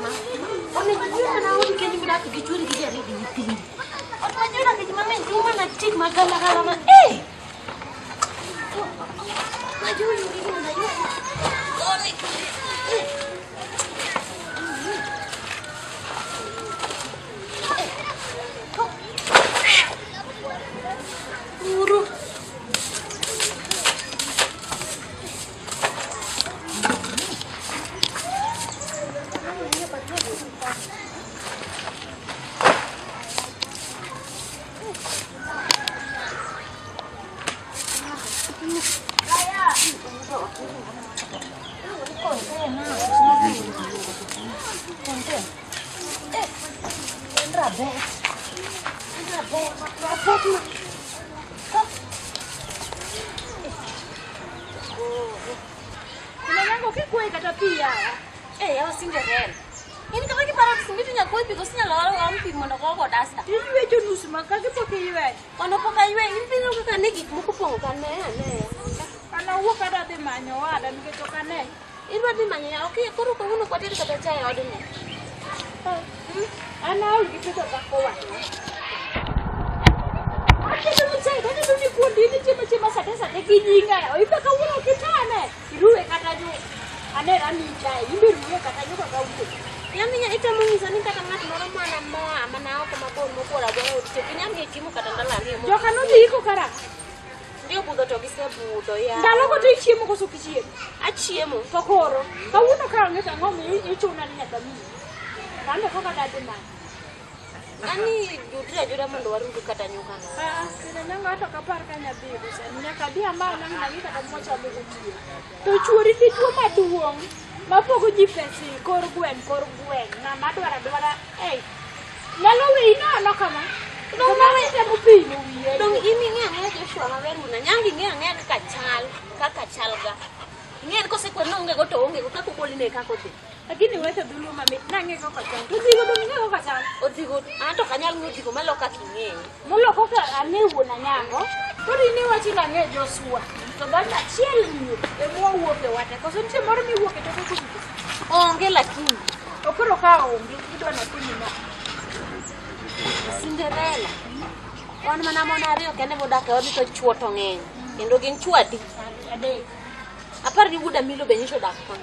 kama. Onego iywe mana odi kendi midak gi chuori gi jari gi nyithindi. Ot ma ji odake ji mang'eny to mana tik magalagala ma eh! Ma ji oyugi gi mondo aywe. Koni. Eh. Uru. Nyango kikwe kata pi yawa. Eh, yawa Cinderella. In kata kiparo simiti nyaka pi koso inyalo om pi mondo ogo dasta. Iywecho nus ma kaki pok iywecho. Kono pok aywe, in pinyo kaka ne gik moko opong'o ka ne ane. An awuok adwa dhi manyo owada nikech ok ane. Idwa dhi manyo yawa, ok koro kawuono ok wated kata chae e odni. An aol gi pidho dhako wang'a. Atedo ni chae, tatedo ni kuon to in ichiemo achiema sate sate gi nyinga yawa. In be kawuono ok itane. Iruwe kata nyuka. Anera ni chae, in be ruwe kata nyuka kawuono. Yaani itemo nyisa ni kata ng'at moro mana moa mana oko mabor mokworo agwara od chiemo, inyal miye chiemo kata ndalo ariyo. Joka nodhi iko karang'o? Ndio budho to gisebudho ya. Ndalogo to ichiemo koso ok ichiemo? Achiemo. To koro, kawuono ka onge to ang'o miyo ichuna ni nyaka amiyi? An be koka adhi manyo. Ani yudre ayuda mondo warud kata nyuka no. Ah, kendo nyango ato ok apar ka nyadhi yudo sani. Nyaka adhi amany ang' nang'i kata mwachamo gotieno. To chuori dichuo maduong' mapogo ji pesa e kor gweng' kor gweng' ng'ama dwaro adwara ei nyalo weyi nono kama. Dong' To mano temo pimo wiye. Dong' in ing'e ang'eya Joshua maber wuon Anyango ing'e ang'eya kaka chal, kaka chal ga. Ing'e ni kosekwer ni oonge go to oonge go kaka ogoli ne kaka odhi. Lakini iwacho dholuo mamit nang'e kaka chal. To odhigo dong' ing'e kaka chal. Odhigo an to ok anyal ng'eyo odhigo malo kaka ing'eye. Molo kaka ang'e wuon Anyango. Koro in iwacho ni ang'e Joshua. To dhoot achiel ni ema wawuoke wate. Koso nitie moro miwuoke toke kucho. Onge lakini. To koro ka onge idwa napenji na. Cinderella. Wan mana mon ariyo kende modak e odni to chwo to ng'eny. Kendo gin chwo adi? Adek. Aparo ni wuod Amilo be nyocha odak ka.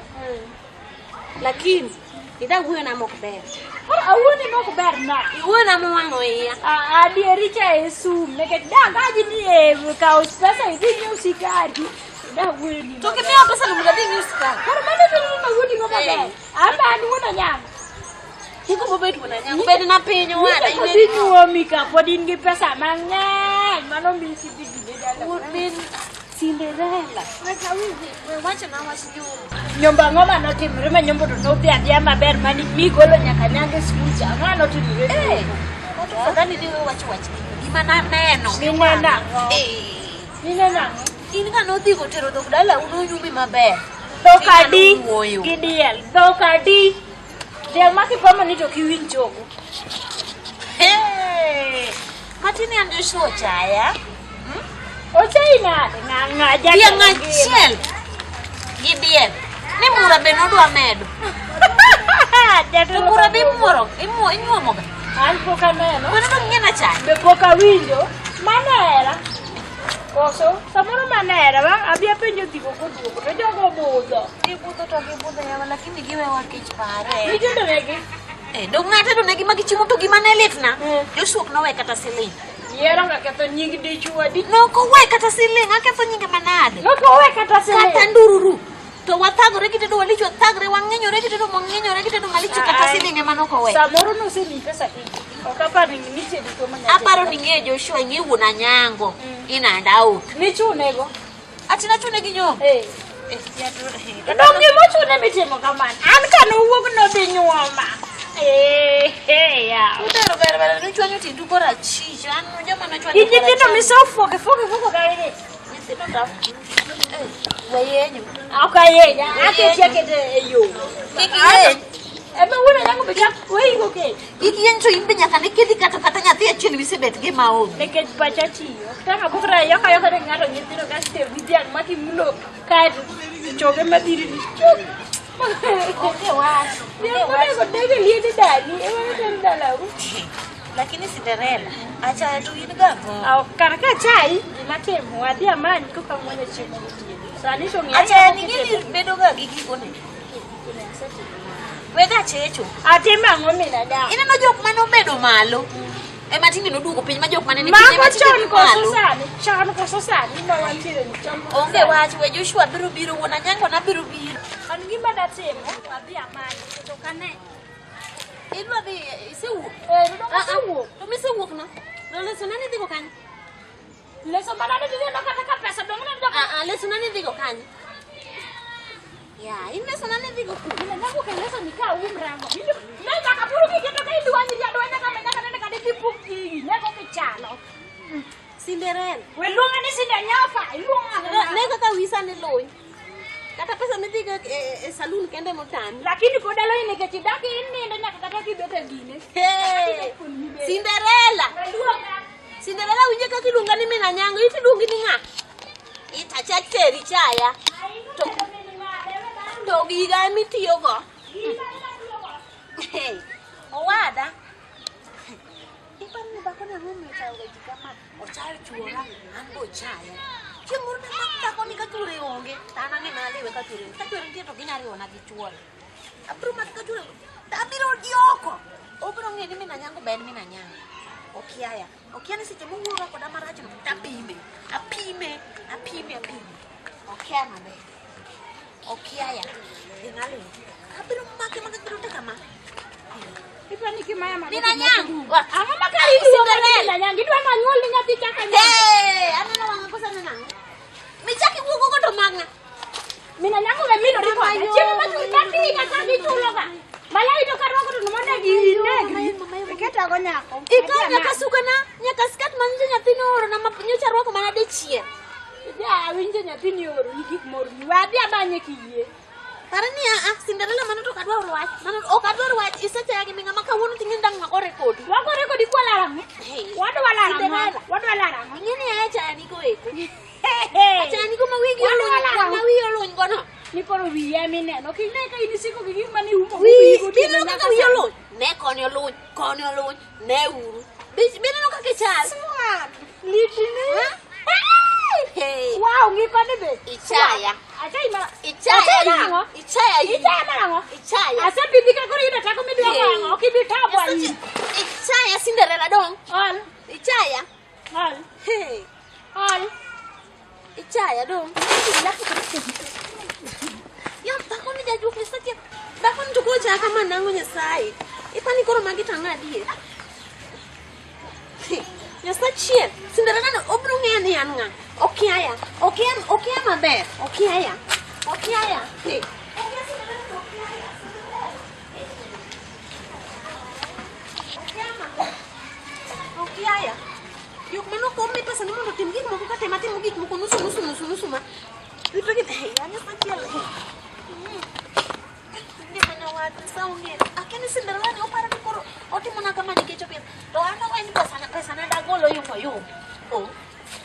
Lakini ida wuoyo na mok ber. Koro awuoni mok ber na. Iwuoyo na mowang'o iya. Adieri cha e sum nikech dang aji ni e kawo pesa idhi nyiew sikari. Da wuoyo ni. To kimiya pesa no mondo adhi nyiew sukari. Koro mano to ni mawuoni go maber. Amba an wuon Anyango. Igombo bet wuon Anyango. Bedna piny owada. Nyicha kosi nyuomi ka pod in gi pesa mang'eny mano misi dhi gine dala. Wuon min Cinderella. We wachona wach nyombo. Nyombo ang'o manotimore ma nyombo to nodhi adhiya maber mani migolo nyaka nyange e skul cha. Ang'o manotimore? Eh, afadhali ni we wacho wach gima naneno. Mineno ang'o? Eh. Mineno ang'o? In ka nodhi kotero dhok dala unonyumi maber. Dhok adi Inyalo wuoyo. gi diel. Dhok adi. Dhiang' ma kipamo ni to ok iwinj chogo. Hey! Matini an Joshua ochaya. Ochayi nade? Ng'a ng'a jatelo Dhiang' ngima. achiel gi diel. Ni mura be nodwa medo. To Jatelo mura be maduong'. imuoro, inyuomoga. An pok aneno. Mano dong' ing'e nachaya. Be pok awinjo. Mano hera. Koso samoro mano hera wa abi apenjo dhigo koduogo to jogo obudho. Gibudho to gibudho yawa lakini giwewa kech pare. Nitedo negi. Eh, dong' natedo negi ma gichiemo to gima ne litna. Mm. Joshua ok nowe kata siling'. Yiero ga ketho nying dichuo adi. Nok owe kata siling', aketho nyinge manade. Nok owe kata siling. Kata ndururu. To wathagore gi tedo malich, wathagre, wang'inyore gi tedo mang'inyore gi tedo malich, to kata Ai. siling' ema nok owe. Samoro nosemiyi pesa kiki. Ok apar ni nitie dichuo ma nyalo Aparo ni ing'eyo Joshua, ing'eyo wuon Anyango, in and out. Nichunego. Ati nachune gi nyombo. Eh. To dong' gima ochune mitimo kamano. An ka nowuok nodhi nyuoma. Eh, eh, yawa. Utero ber ber nuchwanyo tiendu korachich. An joma nochwanyo Gi nyithindo koracham. misefuoke fuoke fuoko ka gi. Nyithindo to weyenyo. Ok ayenya. Aketi akete e yo. Kik iyeny. Ema wuon Anyango be chak weyigo kech. Kik iyeny to in be nyaka ne kedhi kata kata nyathi achiel misebet gi maonge. Nikech pacha tiyo. Tang' abukra yoka yoka ne ng'ato nyithindo kasto gi dhiang' ma kimulo kae to choge madhiri ni chok. Onge wach. Dhiang' monego neg e liende dani, ema notero dalau. Lakini Cinderella, achaya to in gang'o? Aw, kar ka chai, gima timo, adhi amany koka muonyo chiemo gotieno. Sani to ng'e. Achaya ni ng'eni bedo ga gi gikone. Wega checho. Atimo ang'o mina da? Ineno jok mane obedo malo. Ema tinde noduogo piny ma jok mane ni piny Mago ema tinde chon ni koso malo. sani, chon koso sani ma wantiere ni chon koso Onge sani. wach, we Joshua biro biro, wuon Anyango na biro biro. An gima datimo, adhi amany, nikech ok ane. Idwa dhi, isewuok? Eh, to Ah, ah. asewuok. To misewuok no? To leso nani dhigo kanyo? Leso mana ni tineno kata ka pesa dong' ne dok. Ah, ah, leso nani dhigo kanyo? Ya, in leso nani dhigo ku? Mina nyango ke leso ni ka um rango. Ne nyaka puro ki keto ka idwanyri adwanya kama nyaka nene kata idhi puk gigi, ne kok ichalo. Cinderella. We luonga ni sinda nyafa, iluonga Ne ne kaka wisa ni luny. Kata pesa midhigo e saloon kende motami. Lakini pod aloyi nikech idak inindo nyaka kata kibet e gine. Hey! Cinderella. We luonga. Cinderella winje kaka iluonga ni min Anyango, iti iluongi ni ng'a? Itacha teri chaya. To giga emitiyogo. Hey, Owada. Iparo ni dhako ni ang'o momiyo ochayoga ji kama? Ochayo chuora, an be ochaya. Chieng' moro namak dhakoni ka chuore onge, to an ang'e mana liwe ka chuore onge. Ka chuore nitie to ginya riwona gi chuore. Abiro make ka chuore onge, to abiro yoko. Obiro ng'eyo ni min Anyango be en min Anyango. Okiaya. Okia ni seche mowuoyoga koda marachno, tapime. Apime, apime, apime. Okia maber. Okiaya. Dhi ng'aliwe. Abiro make ma gibiro te kama. Ipani kimaya ma. Min Anyango. Wa- Ang'o ma kari iluonga ni min Anyango? Idwa nanyuol ni nyathi chaka nyango. Hey, aneno wang'a kosa aneno ang'o? Michak iwuogo go to mag ng'a? Min Anyango be milori koda. Chiemo ma chul matinga ka gichuloga. Malawi to karwako to mondo ginegri. Iketago nyako. Ikawo nyaka sukana, nyaka skat manyicho nyathi noorona ma nyocha arwako mana dichiel. Ja awinjo nyathini ooroni gik moroni. We adhi amanye kiyie. Par ni a a Cinderella mano to ok adwar wach. Mano ok adwar wach. Isechaya gi ming'a ma kawuono ting'e dang' wagore kodi. Wagore kodi kwa larang'o? Hey. Wadwa larang'o? Cinderella. Wadwa larang'o? Ing'e ni achaya nigo eko. Hey. Achaya nigo ma wigi Wadwa oluny, larang'o? ma wiyi oluny gono. Ni koro wiya mineno. Ok ine ka in isiko gi gik mane iumo Wi, wiyi gotieno bineno nyaka kaka wiyi sani. oluny. Ne koni oluny, koni oluny, ne uru. Bineno kaka ichal. Smart. Litni. Hey. Wow, ng'i koni be. Ichaya. Achayi ma. Ichaya Achayi in. marang'o? Ichaya in. Ichaya marang'o? Ichaya. Asepidhi ka koro iyudo teko midwa Hey. wang'o. Ok ibi tabwa in. Ichaya Cinderella dong. Ol. Ichaya. Ol. Hey. Ol. Ichaya dong. Ya dhako ni jajuok Nyasaye. Dhako ni to koro chaya kama nang'o Nyasaye. Ipani koro magi tang'o adier. Nyasaye Cinderella no obiro ng'eyo ni an ng'a. Okiaya. Okia okia maber. Okiaya. Okiaya. Hey. Okia Cinderella to okiaya. Okia maber. Okiaya. Jok mane ok omi pesa ni mondo otim gik moko kata ema timo gik moko nusu nusu nusu nusu ma. Rito gi hey, an Nyasaye Gimana wach Nyasaye ong'eyo. Akia ni Cinderella ni oparo ni koro otimona kama nikech opidho. To an owe ni pesana pesana dagolo yungo yung. Oh.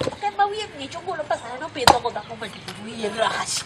Ok en ma wiye ng'ich ogolo pesana nopidho go dhako ma nigi wiye rach.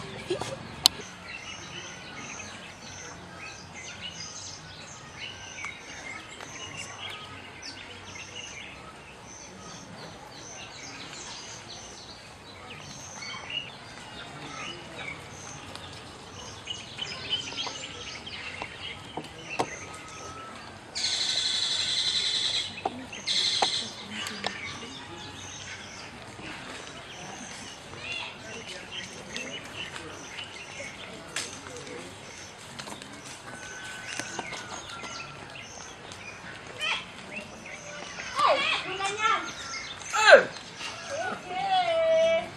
Hey!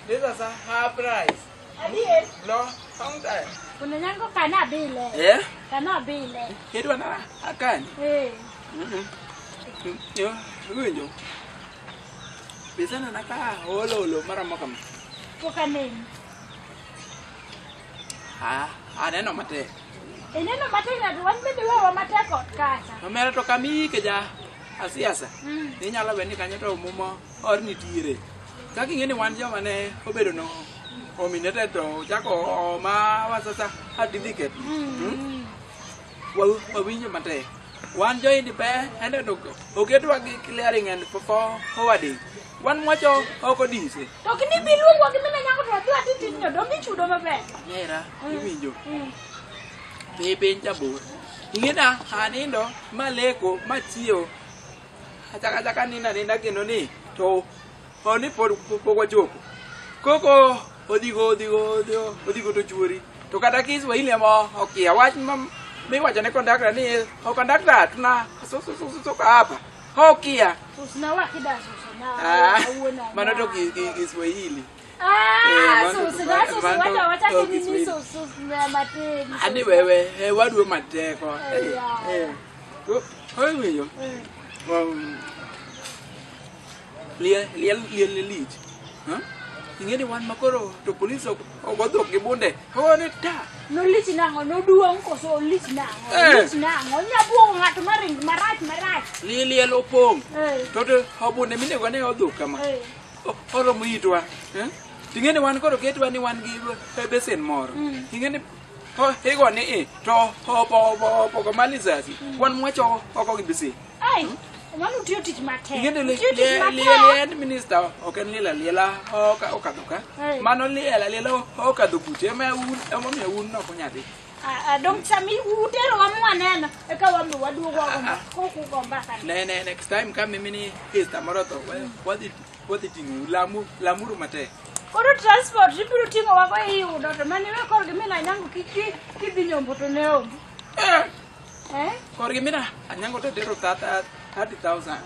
This is a high price. Adier. No, long time. Kuna nyango kana bile. Yeah? Kana bile. Idwa na akani? Eh. Yo, iwinjo. Bisenena ka olo olo maromo kama. Pok aneni. Ah, aneno matek. Ineno matek na wan bende wewa matek ot kacha. Omera to kamiike ja asiasa. Inyalo bedo ni kanyo to muma or nitiere. Kaka ing'e ni wan joma ne obedo no nominated to ochako oma wa sasa certificate. Wawinjo matek. Wan jo independent oketwa gi clearing and forwarding. Wan mwacho oko dise. To kini bi luongwa gi mina nyango to wadhi wati tijno donge ichudo maber. Nera, iwinjo. Piny piny cha bor. Ing'e na anindo maleko machiewo. Achaka achaka nindo aninda kendo ni to oni pod pok wachopo. Koko odhigo odhigo odhigo odhigo to chuori. To kata Kiswahili ema okia wach ma miwacho ne kondakta ni o kondakta tuna so so so so hapa. Okia. Susna wakida susna. Ah, Awuona. mano to Kiswahili. Ah, mano to- susna susna mano wacha wacha to ni ni Kiswahili. susna matin. Ani wewe wadwe mateko. Eh, ya. Iwinjo? Liel liel liel lich. Huh? Ing'e ni wan makoro to polis ok ogo dhok gi bunde. Ogo ni ta. Nolich nang'o noduong' koso olich nang'o? Eh. Olich nang'o? Onya buogo ng'ato maring marach marach. Liel liel opong'. Eh. To to obunde minego ne odhuk kama. Eh. Oromo itwa. Eh? Ting'e ni wan koro ketwa ni wan gi besen moro. Ing'e ni igo ni i to opo opo opogo ma lisasi. Wan mwacho oko gi besen. Ai, mano utiyo tich matek. Ing'e ni Utiyo tich liel matek. liel minister ok en liel aliela okadho ka. Eh. Mano liel aliela okadho kuche ema un emomiyo un nok unyadhi. Ah, ah, dong sami uterowa mwaneno eka wan be waduogo wago kok ugo mbaka. Ne ne next time ka mimi ni sister moro tho wadhi ting'ou lamu lamuru matek. Koro transport ibiro ting'o wago iyudo to mane we korgi mina nyango kidhi nyombo to ne onge. Eh, Eh? korgi mina anyango to atero 30,000.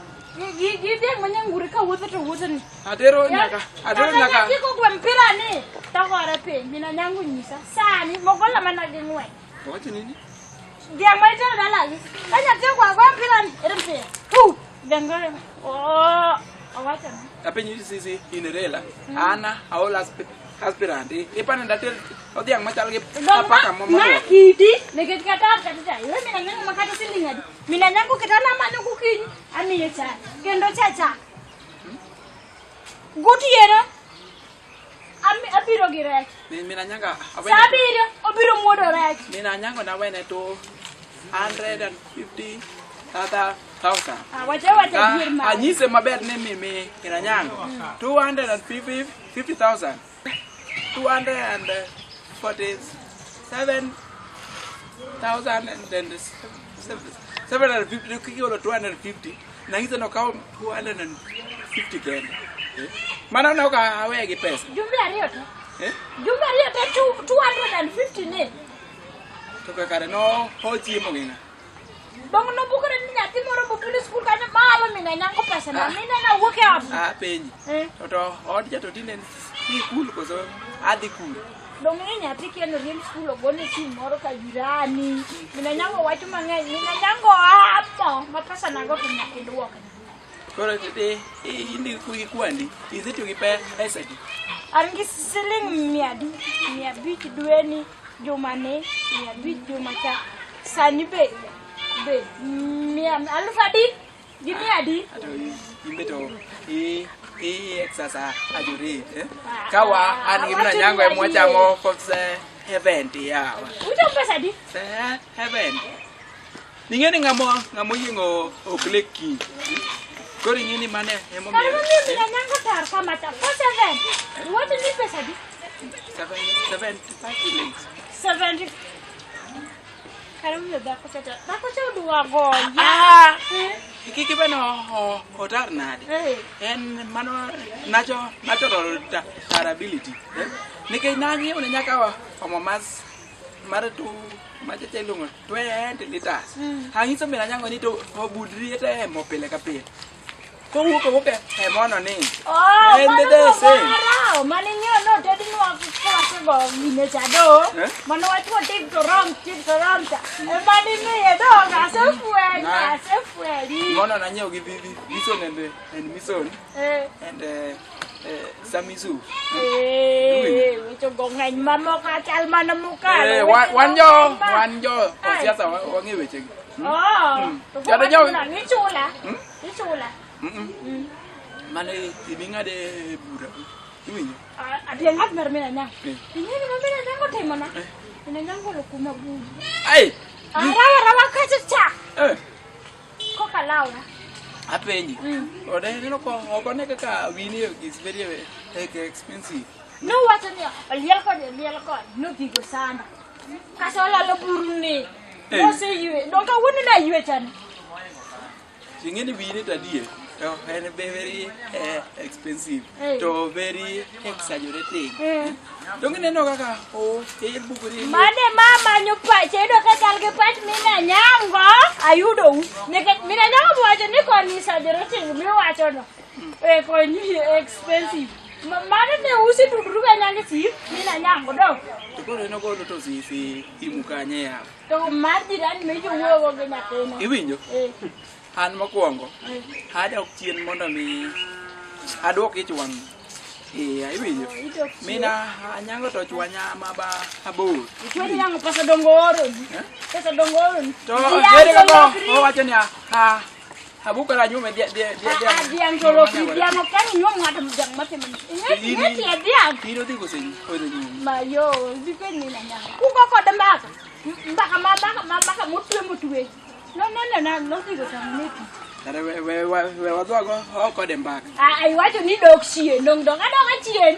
Gi dhiang' manyangure ka wuotho to wuotho ni. Atero nyaka atero Kata nyaka nyathi kogwe mpira ni togore piny mina nyango nyisa sani mogola mana gi ng'wech. Owacho nini? Dhiang' ma itero dalagi ka nyathi ogwe agoya mpira ni ere mpira. Tu! Dhiang' gore. Oh, owacho ni. Apenji sisi Inerela. Ana aol aspirant. Ipani ndater odhiang' machal gi apaka Ma momoro. kidi nikech kata kata cha iwe mina nyango makata siling adi mina nyango kata namanyo gokinyi amiye cha kendo cha cha gotieno abiro gi rech Mina nyanga sa abiriyo obiro muodo rech Mina nyango nawene 250,000. Ah, wache wache adier ma Anyise maber ni mimi mina nyango 250,000 247,000 and then 750 kigolo 250 nang'ise nokawo 250 kende. Eh? Mano ne ok aweye gi pesa. jumbe ariyo te Eh? jumbe ariyo te 250 ni To kare no ochiemo gi ng'a? dong nobukore ni nyathi moro bobiro e skul kanyo maalo mina nyango pesa na Ah. mina nawuok e ot Ah, penji. Eh. To od cha to tinde ni kul koso adhi kul. Dong ni nyathi kia no riemb skul ogone sim moro ka jirani. Mina nyango wacho mang'eny, mina nyango amo ma pesa nago to nyaka iduokna. Koro ti in gi kwandi, isetiyo gi pesa adi? An gi siling 500, 500 dweni, jumani, 500 juma cha. Sani be mia aluf adi gi mia adi? Ato imbe to i exercise ajure eh? Ka wa an gi mina nyango ema wachamo for 70 yawa. Uchamo pesa adi? Seven. Ning'e ni ng'amo ng'amo yieng'o ok lek kiny. Koro ing'e ni mane Kar emomiyo momiyo mina nyango tar kama cha. Four seven. Iwacho ni pesa adi? 75 shillings. 70. Kar momiyo dhako cha dhako cha odwa gonya. Ah! Eh? Kik ibe no otar nade. Eh. En mano natural tarability. Eh? Nikech nang'iewo ne nyaka omo mas mar tu machacha iluongo 20 liters. Ang'iso min Anyango ni to obudri te mo pile ka pile. Kowuok owuok e mono ni. Oh, En mano the same. moro mane nyiewo notednwa kwasego gine cha do. Eh? Mano wachwo tik to rom, tik to rom cha. Ema nimiye dong, asefwenyo, Na. asefwenyi. Mono nanyiewo gi Bison and Mison Eh. and Samisu. Eh, weche go ng'eny mamoko achal mana mokalo. Eh, Weche wan go jo ng'eny ma- wan jo Ai. siasa wang'e wechegi. Oh, to Jalo koro jo- nang'o, ichula. Hmm? Ichula. Mm. Mano iming'ade bura. Iwinjo? Adier ng'at mar mina nyango. Eh. Ing'e ni ma mina nyango otimona? Mina nyango olokuma buru. Ai! Arawa rawa Sawa. Apenji. Ode neno ko ok one kaka wini is very expensive. Nowacho ni oliel kod oliel kod nodhigo sana. Kata olalo burni. Eh. Oseywe. Dong kawuono naywe chani. Ing'e ni wini to adier to en be very expensive Eh. to very exaggerating. Eh. To gineno kaka o il bukori. Mane ma manyo pache yudo ka chal gi pach mina nyango ayudou. Nikech mina nyango wacho ni koni exaggerating miwachono. Eh koni expensive. Mano ne usi tudru ka nyange si mina nyango do. To koro en ogolo to sisi imukanye yawa. To mar jirani mejo wuoyo gi nyathine. Iwinjo? Eh. An mokwongo adok chien mondo mi aduok ich wang' iya iwinjo? Idok chien. Mina anyango to chwanya ma ba abor. Ichwani nyango pesa dongo oroni. Eh? Pesa dongo oroni. To Dhiang' ere to kaka lokri. owacho ni a abukora nyume dia dia dia Ah, ah, Dhiang' to lokri. Dhiang' ok kang' inyuom ng'ato dhiang' matimo. Ing'e tie dhiang'. In odhi kose osenyuomi? Mayo, dhi mina nyango. Ugo kode mbaka. Mbaka ma mbaka ma mbaka motwe motwe. No no no no no dhigo tamneti. Kare we we we we wadwago kode mbaka. Ah, iwacho ni dok chien, dong dok adoka chien.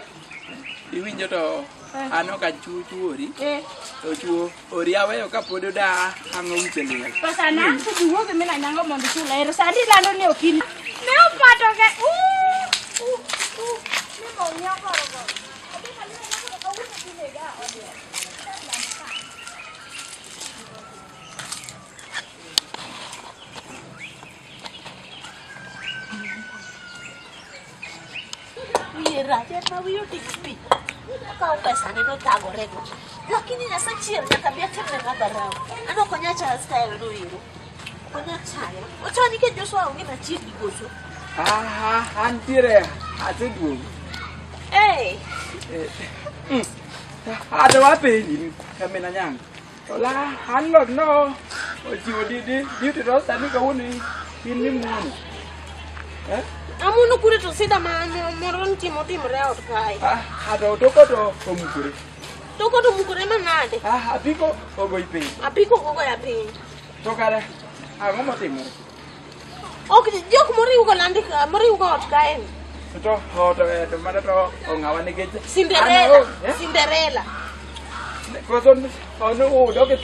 Iwinjo to an ok achu chuori Eh, to chuo ori aweyo kapod oda ang'o wiche liel. pesa na to duogo gi mina nyango mondo ichula. Ero sani ilando ni ok in. Ne opato ke. Uh, uh, uh. Ni mo ng'iewo koro. Adhi ka mina nyango to kawuono dhi nega ode. Wiye rach en ma wiye oting'o pi. Okawo pesane nothagorego. Lakini Nyasachiel nyaka bi atimne madharau. An ok onya chaya style no ero. Ok onya chaya. Ochaya nikech Joshua onge machiegni koso. Ah, antiere aseduogo. Hey, Ate wapenji min Anyango. To la landlord no ochiwo di di duty roster ni kawuono in mimuono. Eh? amuono kure to sida ma moro nitie motimore e ot kae. Ah, ato toko to omukore. Toko to mukore manade. Ah, apiko ogoi piny. Apiko ok ogoya piny. To kare ang'o motimore? Ok jok moriwgo landi moriwgo ot kae ni. To to to mano to ong'awa nikech Cinderella, An, eh? Cinderella. Koso ono udok e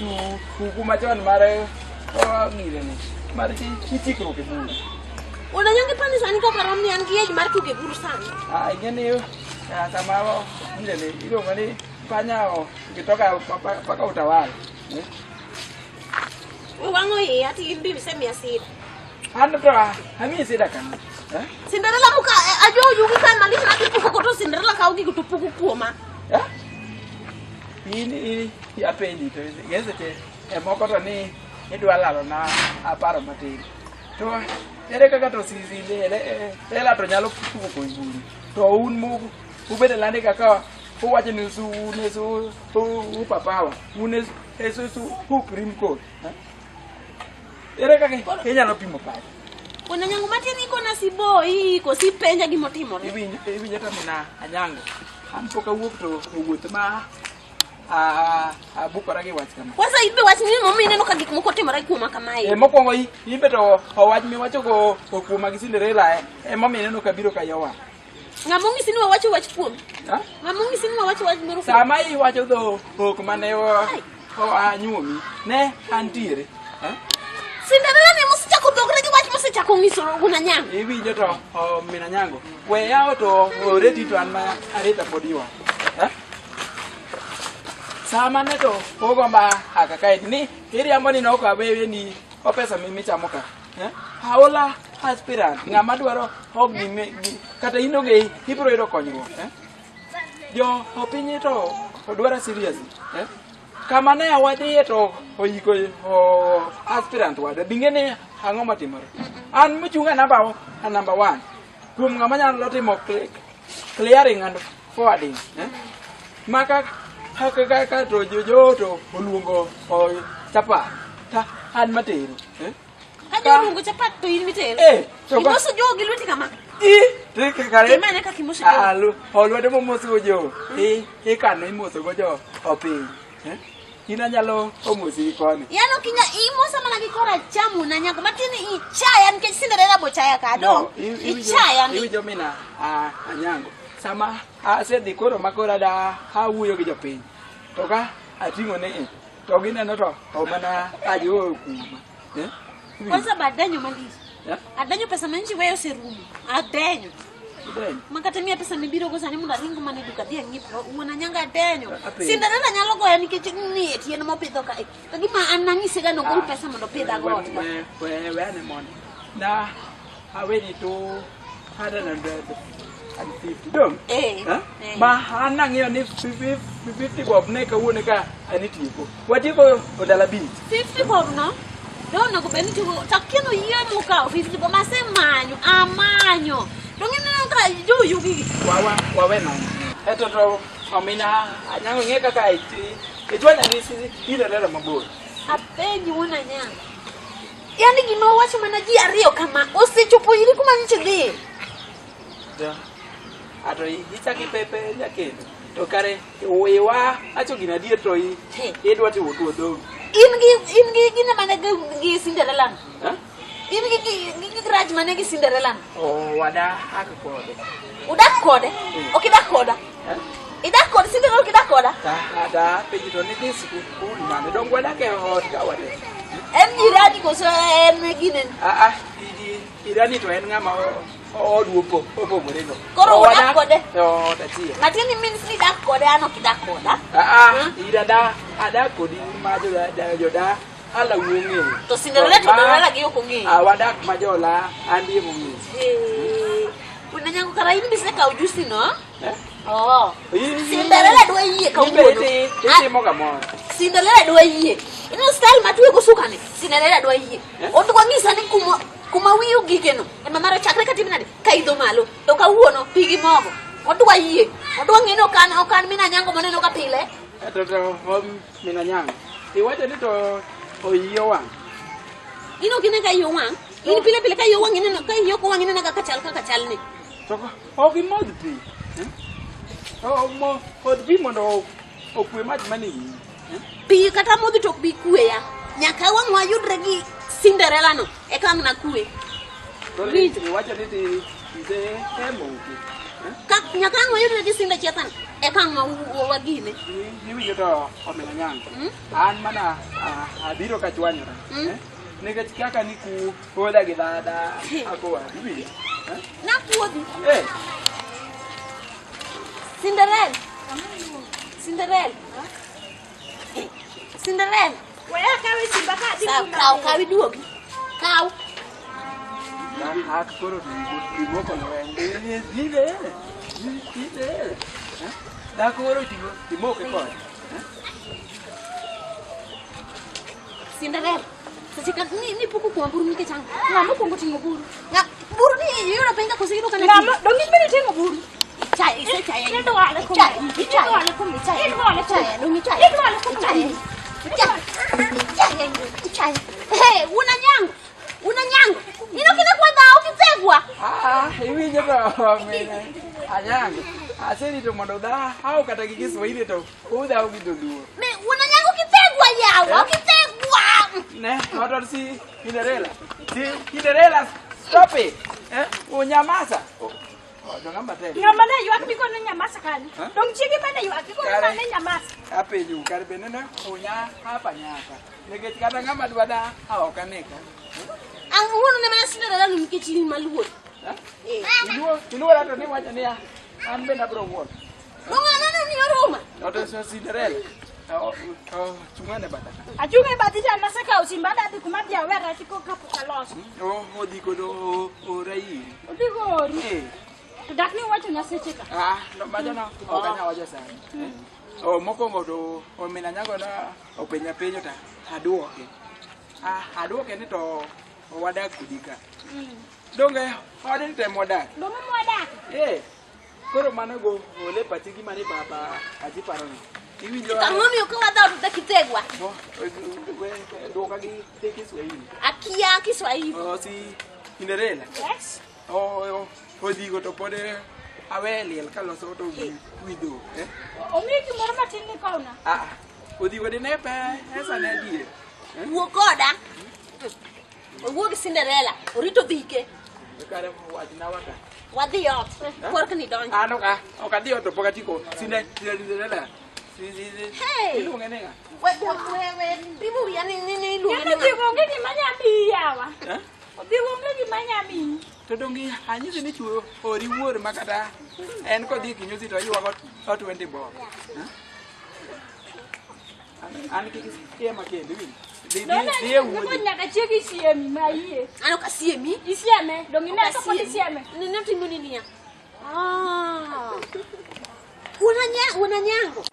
tuku machon mar ng'ire ni mar ichikruok e buru. Wuon Anyango ipani sani kaka rom ni an gi age mar tugo e buru sani. Ah, ing'e ni sama ng'ire ni iluongo ni panya ukitoka paka utawala. Eh? We wang'o iya ti in be isemiya sida. An to amiyi sida kama. Eh? Cinderella muka ajo yugi kae malich na kipuko ko to Cinderella kawo gigo to puko kuoma. Eh? In in apenji to ing'e seche e moko to ni idwa lalo na aparo matin. To ere kaka to sisi lela to nyalo puko ko buru. To un mu ubede lande kaka uwacho ni su un su u papawa un e su su Supreme Court. Eh? Ere kaka inyalo pimo pacha? Wuon Anyango matin ikona siboi koso ipenja gimotimore. Iwinjo iwinjo to mina Anyango. An pok awuok to owuoth ma abukora gi wach kama. Kwanza ibe wach ni momiyo ineno ka gik moko timore kuoma kamae. E mokwongo imbe to owach miwacho go kuoma gi Cinderella emomiyo ineno ka biro ka yowa. Ng'ama onyisi ni wawacho wach kuomi? Ha? Ng'ama onyisi ni wawacho wach moro kuomi? Sama iwacho dho ok mane anyuomi ne antiere. Ha? Cinderella ne mosechako dhogre gi wach mosechako nyiso Wuon Anyango. Iwinjo to min Anyango. We yawo to oreti to an ma arita pod ywak. Ha? Sama ne to ogomba haka kae ni iriambo ni nok awewe ni opesa michamo ka. Eh? Aola aspirant ng'ama dwaro ok gime kata in onge ibiro yudo konyruok. Eh? Jo opiny to odwara serious. Eh? Kama ne awadhiye to oyiko aspirant wadwa. Bing'e ni ang'o matimore. An mochung' e namba 1 kuom ng'ama nyalo timo clearing and forwarding. Eh? Maka ka to jo to oluongo chapat ta an matero. Eh? Ka jo oluongo chapat to in mitero. Eh, to ka- Imoso jogo gi lweti kama. I te kare. Timane kaka imoso jogo. Ah, lwedo momoso go jo. Ikano imoso go jo opiny. Eh? In anyalo omosi gi koni. Yan ok inya imosa mana gi koro achamo na nyako matin ichaya nikech Cinderella bochaya ka dong. Ichaya ni. Iwinjo mina Anyango. Sama asedhi koro makoro ada awuoyo gi jopiny. To ka ating'o ne e, to gineno to mana ajiwo kuma. Eh? Kwanza badenyo malich. Eh? Adenyo pesa ma nchi weyo oserumo. Adenyo. Idenyo. Makata miya pesa mibiro go sani mondo aring mana e duka adhi ang'iew wuon Anyango adenyo. Apenjo. Cinderella nyalo goya nikech ni e tien mopidho ka. To gima an nang'ise ga nogol pesa mondo opidha go ot ka. We ane mondo. Na aweni 250. Dong? Eh. Eh? Eh. Ma an nang'iyo ni 50 bob ne kawuono ka an itieko. Watieko ndalo 5. 50 bob no. Do onego bed ni tigo takieno yie mokawo 50 bob asemanyo amanyo. Dong ineno ka joyugi gi. Wawa wawe nono. Eto to omina Anyango ng'e kaka ichwanya ni Cinderella mabor. Apenji wuon Anyango. Yaani gima wacho mana ji ariyo kama osechopo iri kuma nyiche dhi. Ja. Ato ichako ipepe nyakendo. To kare iwa acho gina adier to He. idwa timo tuo dhogi. In gi gine mane gi Cinderella no? Eh? In gi grudge mane gi Cinderella no? Oh, wadak kode. Udak kode? Ok idak koda? Eh? Idak kode Cinderella ok idak koda? Da penji to nidhi sikul mane dong wadak e ot ka wate. En jirani koso en gine? Ah ah, jirani to en ng'ama odu opogore no. Koro udak kode? E ot achiel. Matiende means ni idak kode an ok idak koda. Ah ah, ira da adak kodi ma joda ala wuong'eyo. To Cinderella to Cinderella gi ok ong'eyo. Ah, wadak ma jola an bi mong'eyo. Eh, Wuon Anyango kara in bisekawo jusi no? Eh? Oh. Cinderella dwa yie kawuono. Itimo kamoro. Cinderella dwa yie. Ineno style matwe go suka ni. Cinderella dwa yie. Eh? Odwa ng'isa ni kuma wiyi ogike no. Ema mare chakre katim nade? Kaidho malo. To kawuono pi gi mogo. Odwa yie. Odwa ng'e ni ok an min Anyango moneno ka pile. To min Anyango. Iwacho ni to oyiyo wang'. In ok ine ka iye owang'? In pile pile ka iye owang' ineno ka iye ok owang' ineno kaka chal kaka chal ni. To ok imodh pi. Modh pi mondo okwe mach mane iyi. Pi kata modhi to ok bi kweya. Nyaka wang' wayudre gi Cinderella no eka ang' nakwe. To iwacho ni ise emoke. Ka nyaka ang' wayudre gi Cinderella chiethan eka ang' wagine. Iwinjo to omin Anyango. An mana abiro kachwanyora. Nikech kaka ni kuodha gi dhada akowa. Iwinjo? Nakuodhi. Eh. Cinderella. Cinderella. Cinderella. Weya kawe simba ka adhi kuma Kaw bor. kaw iduogi. Kaw. Hak koro imoko lweny. Dhi. Dhako koro imoke kode. Cinderella. Seche ka ni pok okuoma buru nikech ang'o? Ng'ama okuongo ting'o buru? Buru ni iyudo piny ka koso iyudo ka Ng'ama dong in bende iting'o buru? Ichaye, isechaye. Idwale kuom. Ichaye, ichaye. Idwale kuom. Ichaye. Idwale kuom. Ichaye, dong ichaye. Idwale kuom. Ichaye. Ichaye. Ichaye. Ichaye. Hey, wuon Anyango. Wuon Anyango. In ok ine kwa dhawo kithegwa. Ah, iwinjo to min Anyango. Aserito mondo dhaw kata gi Kiswahili to udhaw gi dholuo. Me wuon Anyango kithegwa yawa, kithegwa. Ne, oto si Cinderella. Si Cinderella, stop it. Eh, unyamaza. Oh, to ng'ama tek. Ng'ama ne ywak ni nyamasa kanyo. Eh? Dong chiege bende ywak ni Kare. ne nyamasa. Apenjo kare bende ne unya hapa nyaka. Nikech kata ng'ama dwa da ok aneka. Ang wuono ne mana Cinderella no nikech in maluor. Eh? Iluora to ni wacho niya, an bende abiro wuoro. Dong aneno ni oruma. To so Cinderella. Chung'ane batha. Achung' e bathi to an asekawo simba adhi kuma adhi awera tiko kapok aloso. Odhi kodo ora iri. Odhi gori. Eh. To dak ni iwacho na seche ka. Ah, no macho no, ok anyal wacho sani. Oh, mokwongo to omin Anyango na openja penjo to aduoke. Ah, aduoke ni to wadak kodi ka. Donge odni to ema wadak. Boma mwadak. Eh. Koro mano go ole pachi gima ni baba pachi paro ni. Iwinjo Ang'o miyo ka wadhawo to dak ithegwa? Duoka gi Kiswahili. Akia Kiswahili. Oh, si Cinderella. Yes. Oh, odhigo to pod awe liel kaloso to wi dhok. Eh? Omiyi gimoro matin ni kowna. Ah, odhigo dine pesa ne adier. Wuo koda. gi Cinderella, orito dhike. Kare wachna waka. Wadhi ot. Korkni donjo. An ok ok adhi ot to pok atiko. Cinderella. Si si si. Hey! Iluonge ni ng'a? We we we we ribo wiya ni ni ni iluonge ni Yaani ng'a? odhi onge gima nya miyi yawa. Eh? Odhi onge gima nya miyi. To donge anyisi ni chuo ori wuor ma kata en kodhi e kinyozi to oywago to 20 bob. Eh? An kik isiema kendo iwinjo. Dhi dhi dhi e Noneno wuodhi. nyaka chieg isiemi ma yie. An ok asiemi. Isieme, dong ineno ka pod isieme. Ni ne timo ni niya. Ah. Wuon Anya- wuon Anyango.